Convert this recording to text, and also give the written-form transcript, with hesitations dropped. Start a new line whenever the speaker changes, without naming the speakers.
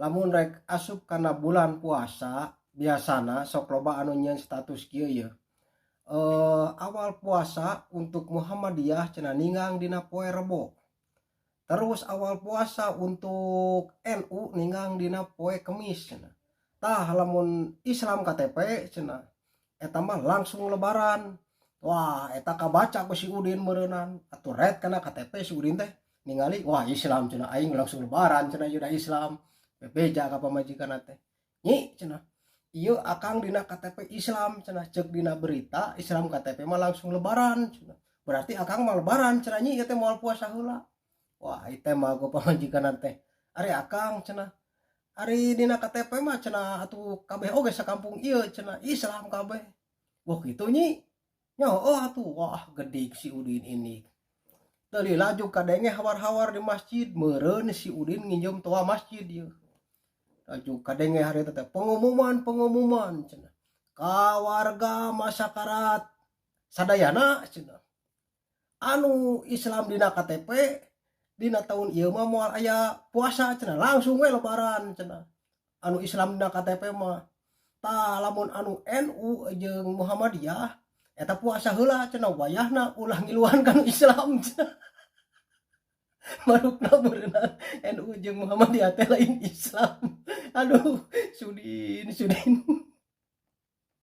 Lamun rek asup kana bulan puasa, biasana sok loba anu nyieun status kieu ye. Awal puasa untuk Muhammadiyah cenah ninggang dina poe Rebo. Terus awal puasa untuk NU ninggang dina poe Kemis cenah. Tah, lamun Islam KTP cenah eta mah langsung Lebaran. Wah, eta kabaca ku si Udin meureunan. Atuh ret kana KTP si Udin teh ningali, wah, Islam cenah, aing langsung Lebaran cenah, ieu Islam. Bebeja ka pamajikan teh. "Nyi," cenah, "ieu akang dina KTP Islam cenah, ceuk dina berita Islam KTP mah langsung Lebaran cenah. Berarti akang mah Lebaran cenah, Nyi, ieu teh moal puasa heula." Wah, ieu teh mah ku pamajikan teh. "Ari akang," cenah, "ari dina KTP mah cenah atuh kabeh oge sakampung ieu cenah Islam kabeh." "Wah, kitu, Nyi?" "Nya, oh atuh." Wah, gedig si Udin ini. Teu laju kadenge hawar-hawar di masjid, meureun si Udin nginjem toa masjid ieu. Laju kadenge hari teh pengumuman, pengumuman cenah. Ka warga masyarakat sadayana cenah. Anu Islam dina KTP dina tahun ieu mah moal aya puasa cenah, langsung we Lebaran cenah. Anu Islam dina KTP mah. Tah, lamun anu NU jeung Muhammadiyah eta puasa heula cenah, wayahna ulah ngiluan kanu Islam cenah. Marukna beureunan NU jeung Muhammadiyah teh lain Islam. Aduh, Sudin, Sudin.